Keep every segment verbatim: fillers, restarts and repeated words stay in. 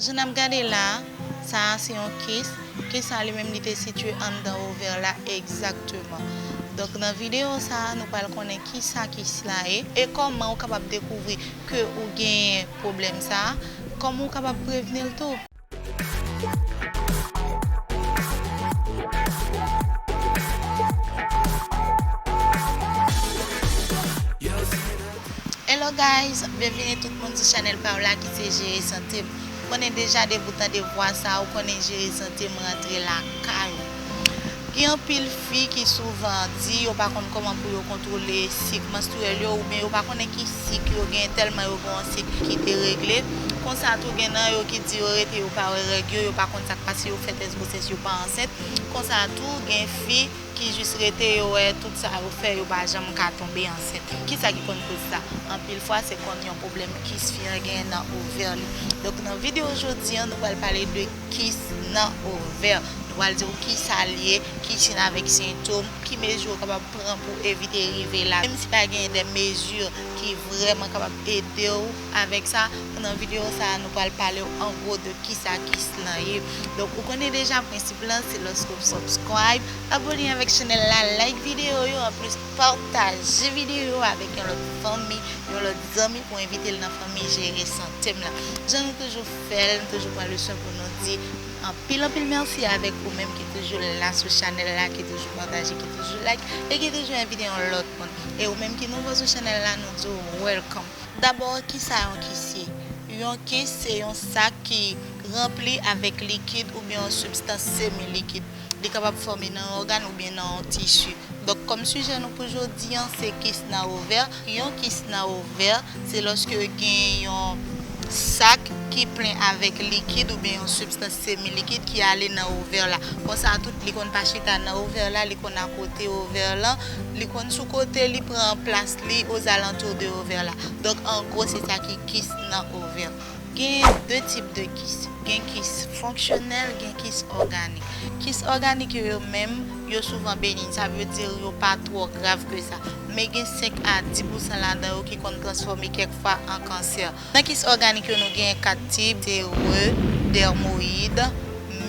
Jan n ap gade la, sa a se yon kis. Kis sa li menm li te sitiye anndan ovè la egzakteman. Donk nan videyo sa a, nou pral konnen kisa kis la ye e kòman ou kapab dekouvri ke ou genyen pwoblèm sa a, kòman ou kapab prevni l tou. Hello guys, byenvini tout moun sou chanèl pa w la ki se Jere Sante m. Ou konnen deja depi w tande vwa sa a, ou konnen Jere Sante m rantre lakay ou. Gen anpil fi ki souvan di yo pa konn kòman pou yo kontwole sik manstriyèl yo oubyen yo pa konnen ki sik yo gen tèlman yo gen yon sik ki deregle. Konsa tou gen nan yo ki di yo rete yo pa wè règ yo, yo pa konn sa k pase, yo fè tès gwosès yo pa ansent. Konsa tou gen fi ki jis rete yo wè tout sa yo fè yo pa janm ka tonbe ansent. Kisa ki konn koz sa? Anpil fwa se konn yon pwoblèm kis fi an genyen nan ovè li. Donk nan videyo jodi an nou pral pale de kis nan ovè. Nou pral di w kisa l ye, ki siy avèk sentòm, ki mezi w kapab pran pou evite rive la. Menm si pa gen de mezi ki vrèman kapab ede w avèk sa, pandan videyo sa a nou pral pale w an gwo de kisa kis lan ye. Donk ou konnen deja prensip lan, se lòske w subscribe, abòne avèk chanèl la, like videyo yo, anplis pataje videyo yo avèk yon lòt fanmi, yon lòt zanmi pou envite l nan fanmi Jere Sante m lan. Jan nou toujou fè l, nou toujou pran leson pou nou di anpil anpil mèsi avèk ou menm ki toujou la sou chanèl la, ki toujou pataje, ki toujou like e ki toujou envite yon lòt moun. E ou menm ki nouvo sou chanèl la, nou di w welcome. Dabò, kisa yon kis ye? Yon kis se yon sak ki ranpli avèk likid oubyen yon sibstans semi likid. Li kapab fòme nan yon ògàn oubyen nan yon tisi. Donk, kòm sijè nou pou jodi an, se kis nan ovè. Yon kis nan ovè, se lòske gen yon sak ki plen avèk likid oubyen yon sibstans semi likid ki ale nan ovè la. Konsa tou, li konn pa chita nan ovè la, li konn akote ovè lan, li konn sou kote, li pran plas li ozalantou de ovè la. Donk, an gwo, se sa ki kis nan ovè. Gen de tip de kis. Gen kis fonksyonèl, gen kis òganik. Kis òganik yo, yo menm, yo souvan benign. Sa vle di yo pa twò grav ke sa. Men gen senk a dis pousan ladan yo ki konn transfòme kèk fwa an kansè. Nan kis òganik yo, nou gen kat tip, se re, dèmoyid,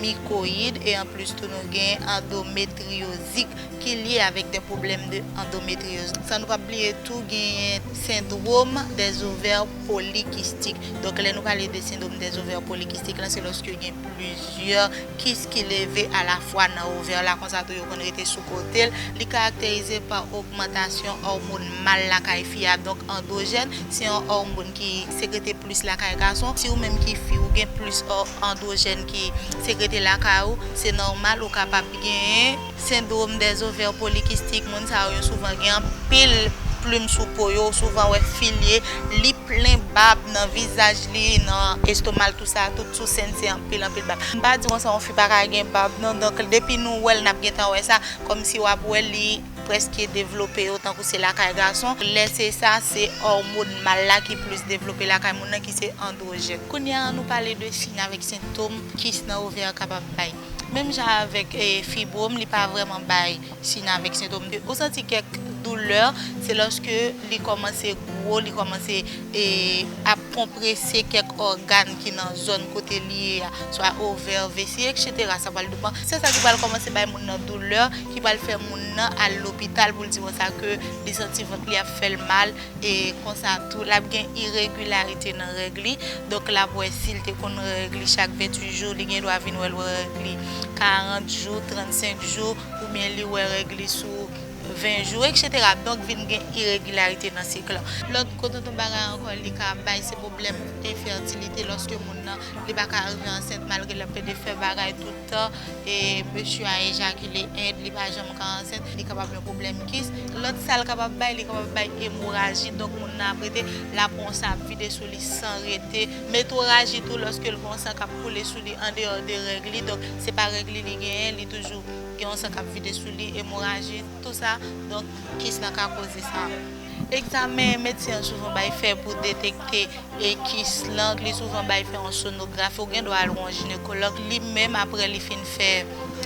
mikoyid, e anplis tou nou gen andometriyozik ki lye avèk de pwoblèm de andometriyoz. San nou pa bliye tou genyen sendwòm dèzovè polikistik. Donk lè nou pale de sendwòm dèzovè polikistik lan, se lòske gen plizyè kis ki leve alafwa nan ovè la, konsa tou yo konn rete sou kote l. Li karakterize pa ogmantasyon òmòn mal lakay fi a, donk andwojèn, se yon òmòn ki sekrete plis lakay gason. Si ou menm ki fi, ou gen plis andwojèn ki sekrete lakay ou, se nòmal ou kapab genyen sendwòm dèzovè polikistik. Moun sa yo, yo souvan gen anpil plim sou po yo, ou souvan wè fi l ye, li plen bab nan vizaj li, nan estoma l, tou sa, tout sou sèn se anpil, anpil bab. M pa di konsa yon fi pa ka gen bab non, donk depi nou wè l, n ap gentan wè sa, kòmsi w ap wè li prèske devlope yo tankou se lakay gason. Lè se sa, se òmòn mal la ki plis devlope lakay moun nan ki se andwojèn. Kounye a, an nou pale de siy avèk sentòm kis nan ovè a kapab bay. Menm jan avèk e, fibwòm, li pa vrèman bay siy avèk sentòm. Ou santi kèk doulè, se lòske li kòmanse gwo, li kòmanse e, ap konprese kèk ògàn ki nan zòn kote li ye a, swa ovè, vesi, etsetera. Sa pral depann. Se sa ki pral kòmanse bay moun nan doulè, ki pral fè moun nan al lopital pou l di konsa ke li santi vant li ap fè l mal, e konsa tou, l ap gen iregilarite nan règ li. Donk, l ap wè si l te konn wè règ li chak venntuit jou, li gen dwa vin wè l wè règ li karant jou, trannsenk jou, oubyen li wè règ li sou ven jou, etsetera. Donk, vin gen iregilarite nan sik lan. Lòt gwo tonton bagay ankò, li ka bay se pwoblèm enfètilite lòske moun nan, li pa ka rive ansent malgre l ap plede fè bagay tout tan, e mesye a ejakile and li pa janm ka ansent, li kapab yon pwoblèm kis. Lòt sa l kapab bay, li kapab bay emoraji, donk moun nan ap rete, l ap pran yon san ap vide sou li san rete. Metoraji tou, lòske l gen yon san k ap koule sou li andeyò de règ li, donk se pa règ li li genyen, li toujou gen yon san k ap vide sou li, emoraji, tou sa, donk kis lan ka koze sa. Egzamen medsen an souvan bay fè pou detekte e kis lan, li souvan bay fè yon sonografi, ou gen dwa al wè yon jinekològ, li menm apre li fin fè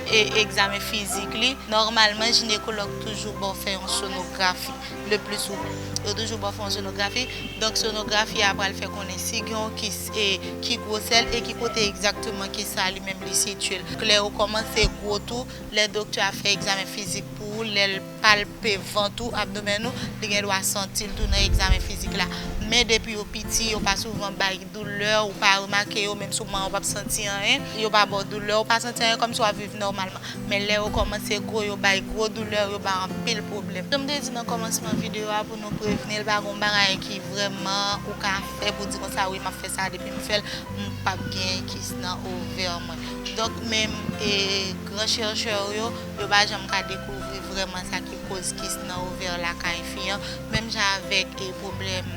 e egzamen fizik li, nòmalman jinekològ toujou ba w fè yon sonografi. Le pli souvan, yo toujou ba w fè yon sonografi. Donk sonografi a pral fè konnen si gen yon kis e ki gwosè l e ki kote egzakteman kis sa li menm li sitiye l. Lè yo kòmanse gwo tou, lè doktè a fè egzamen fizik pou ou, lè l palpe vant ou, abdomèn ou, li gen dwa santi l tou nan egzamen fizik la. Men depi yo piti, yo pa souvan bay doulè, ou pa remake yo, menm si w manyen w p ap santi anyen, yo pa ba w doulè, ou pa santi anyen, kòmsi w ap viv nòmalman. Men lè yo kòmanse gwo, yo bay gwo doulè, yo bay anpil pwoblèm. Jan m te di nan kòmansman videyo a, pou nou prevni l, pa gen yon bagay ki vrèman ou ka fè pou di konsa, wi, m ap fè sa depi m fè l, m p ap genyen kis nan ovè mwen. Donk, menm e, gran chèchè yo, yo pa janm ka dekouvri vrèman sa ki koz kis nan ovè lakay fi an, menm jan avèk e, pwoblèm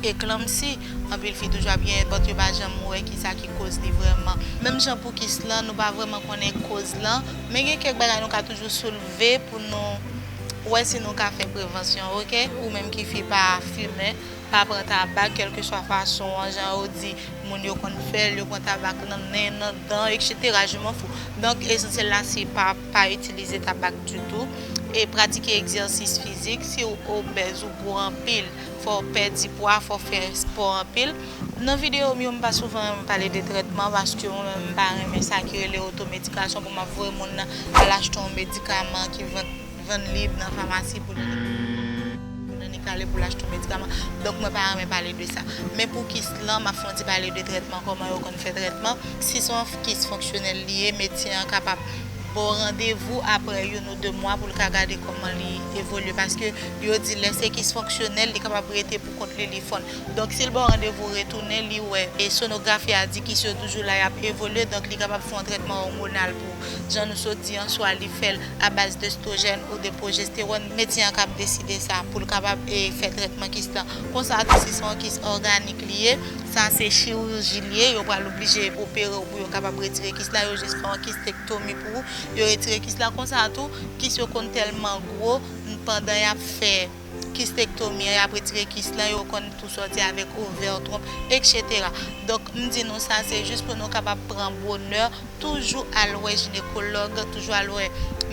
eklanmsi, anpil fi toujou ap genyen, but yo pa janm wè kisa ki koz li vrèman. Menm jan pou kis lan, nou pa vrèman konnen koz lan, men gen kèk bagay nou ka toujou soulve pou nou wè si nou ka fè prevansyon, oke? Ou menm ki fi, pa fimen, pa pran tabak, kèlkeswa fason an, jan yo di, moun yo konn fè l, yo pran tabak nan nen, nan dan, et cetera, je m'en fous. Donk, esansyèl la, se pa, pa itilize tabak ditou. E pratike egzèsis fizik, si w obèz, ou gwo anpil, fò w pèdi pwa, fò w fè espò anpil. Nan videyo m yo, m pa souvan renmen pale de trètman, paske mwen menm, m pa renmen sa ki rele otomedikasyon, pou m ap voye moun nan al achte yon medikaman ki vann, vann lib nan famasi pou li, pou li kale pou l achte yon medikaman. Donk, mwen pa renmen pale de sa. Men pou kis lan, m ap fè yon ti pale de trètman, kòman yo konn fè trètman. Si se yon kis fonksyonèl li ye, medsen an kapab ba w randevou apre youn ou de mwa pou l ka gade kòman li evolye, paske yo di lè se kis fonksyonèl, li kapab rete pou kont li, li fonn. Donk, si l ba w randevou retounen, li wè e sonografi a di kis yo toujou la, y ap evolye, donk li kapab fè yon trètman òmonal pou ou. Jan nou sot di an, swa li fè l a baz de estwojèn ou de pwojestewòn, medsen an k ap deside sa pou l kapab e fè trètman kis lan. Konsa tou, si se yon kis òganik li ye, sa se chiriji li ye, yo pral oblije opere w pou yo kapab retire kis la, yo jis fè yon kistektomi pou ou, yo retire kis la. Konsa tou, kis yo konn tèlman gwo, pandan y ap fè kistektomi an, y ap retire kis lan, yo konn tou sòti avèk ovè twonp, et cetera. Donk, m di nou sa, se jis pou nou kapab pran bonè, toujou al wè jinekològ, toujou al wè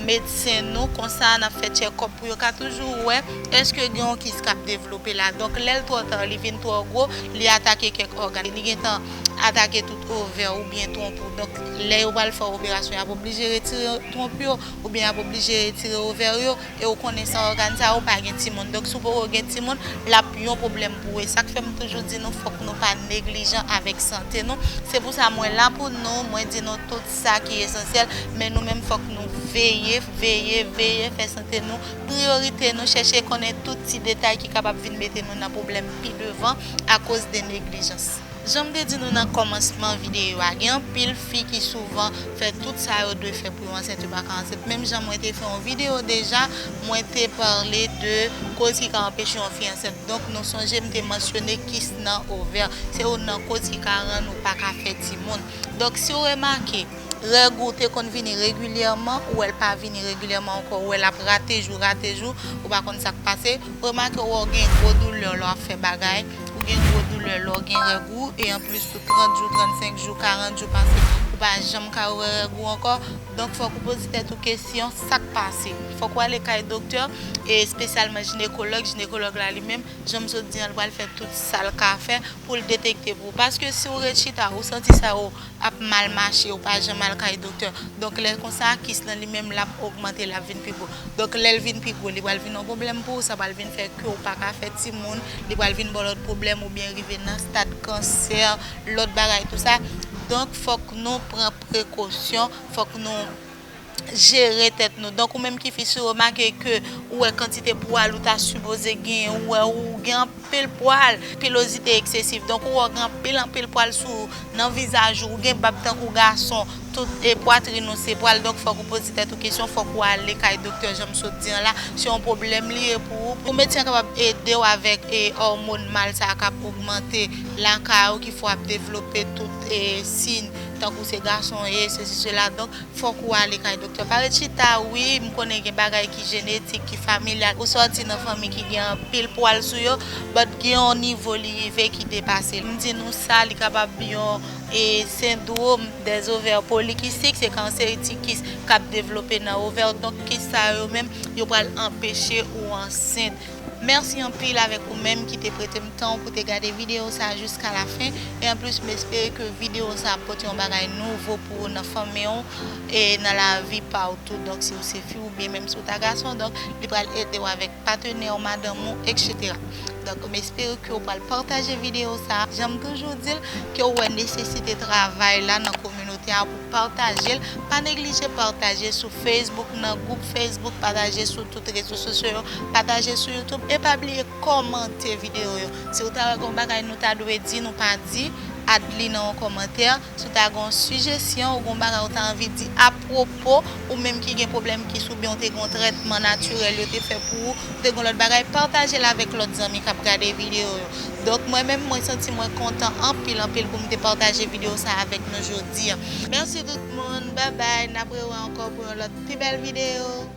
medsen nou, konsa n ap fè tchèkòp pou yo ka toujou wè èske gen yon kis k ap devlope la. Donk, lè l twò ta, li vin twò gwo, li atake kèk ògàn, li gentan atake tout ovè oubyen twonp ou. Donk, lè yo pral fè operasyon, y ap oblije retire twonp yo, oubyen y ap oblije retire ovè yo, e ou konnen san ògàn sa yo pa gen timoun. Donk, si w poko gen timoun, l ap yon pwoblèm pou ou. E sa k fè m toujou di nou, fòk nou pa neglijan avèk sante nou. Se pou sa mwen la pou nou, mwen di nou tout sa ki esansyèl, men nou menm fòk nou veye, veye, veye, fè sante nou priyorite nou, chèche konnen tout ti detay ki kapab vin mete nou nan pwoblèm pi devan akoz de neglijans. Jan m te di nou nan kòmansman videyo a, gen anpil fi ki souvan fè tout sa yo dwe fè pou yo ansent, yo pa ka ansent. Menm jan mwen te fè yon videyo deja, mwen te pale de koz ki ka anpeche yon fi ansent. Donk, nou sonje m te mansyone kis nan ovè. Se youn nan koz ki ka rann ou pa ka fè timoun. Donk, si w remake, règ ou te konn vini regilyèman, ou wè l pa vini regilyèman ankò, ou wè l ap rate jou, rate jou, ou pa konn sa k pase. Ou remake ou wè w gen gwo doulè lè w ap fè bagay, ou gen gwo doulè lè w gen règ ou, e anplis tou trant jou, trannsenk jou, karant jou pase, ou pa janm ka wè règ ou ankò. Donk, fòk ou poze tèt ou kesyon, sa k pase? Fòk ou ale kay doktè, e espesyalman jinekològ. Jinekològ la li menm, jan m sot di an, li pral fè tout sa l ka fè pou l detekte pou ou. Paske si w ret chita, ou santi sa yo ap mal mache, ou pa janm al kay doktè. Donk, lè konsa, kis lan li menm, l ap ogmante, l ap vin pi gwo. Donk, lè l vin pi gwo, li pral vin yon pwoblèm pou ou, sa pral vin fè ke ou pa ka fè timoun, li pral vin ba w lòt pwoblèm, oubyen rive nan stad kansè, lòt bagay, tou sa. Donk, fòk nou pran prekosyon, fòk nou jere tèt nou. Donk, ou menm ki fi, si w remake ke ou wè kantite pwal ou ta sipoze genyen, ou wè ou gen anpil pwal, pilozite eksesiv. Donk, ou wè w gen anpil, anpil pwal sou ou, nan vizaj ou, ou gen bab tankou gason, tout e pwatrin ou se pwal. Donk, fòk ou poze tèt ou kesyon, fòk ou ale kay doktè, jan m sot di an la, se yon pwoblèm li ye pou ou. Pou medsen an kapab ede w avèk e òmòn mal sa a k ap ogmante lakay ou, ki fè w ap devlope tout e siy tankou se gason ye, sesi, sela. Donk, fòk ou ale kay doktè. Pa ret chita, wi, m konnen gen bagay ki jenetik, ki familyal. Ou sòti nan fanmi ki gen anpil pwal sou yo, but gen yon nivo li rive ki depase l. M di nou sa, li kapab yon e sendwòm dèzovè polikistik, se kan yon seri ti kis k ap devlope nan ovè, donk kis sa yo menm, yo pral anpeche ou ansent. Mèsi anpil avèk ou menm ki te prete m tan w pou te gade videyo sa a jiska lafen. E anplis, m espere ke videyo sa a pote yon bagay nouvo pou ou nan fanmi w e nan lavi pa w tou. Donk, si w se fi oubyen menm si w ta gason, donk, li pral ede w avèk patnè w, madanm ou, etsetera. Donk, m espere ke w pral pataje videyo sa a. Jan m toujou di l, ke w wè nesesite travay la nan kominote a pou pataje l. Pa neglije pataje sou Facebook, nan gwoup Facebook, pataje sou tout rezo sosyo yo, pataje sou YouTube. E pa bliye kòmante videyo yo. Si w ta wè gen yon bagay nou ta dwe di, nou pa di, add li nan yon kòmantè. Si w ta gen yon sijesyon ou gen yon bagay ou ta anvi di apwopo ou menm ki gen pwoblèm kis oubyen w te gen yon trètman natirèl yo te fè pou ou, ou te gen yon lòt bagay, pataje l avèk lòt zanmi k ap gade videyo yo. Donk, mwen menm, mwen santi mwen kontan anpil, anpil pou m te pataje videyo sa avèk nou jodi a. Mèsi tout moun, babay, n ap rewè ankò pou yon lòt pi bèl videyo.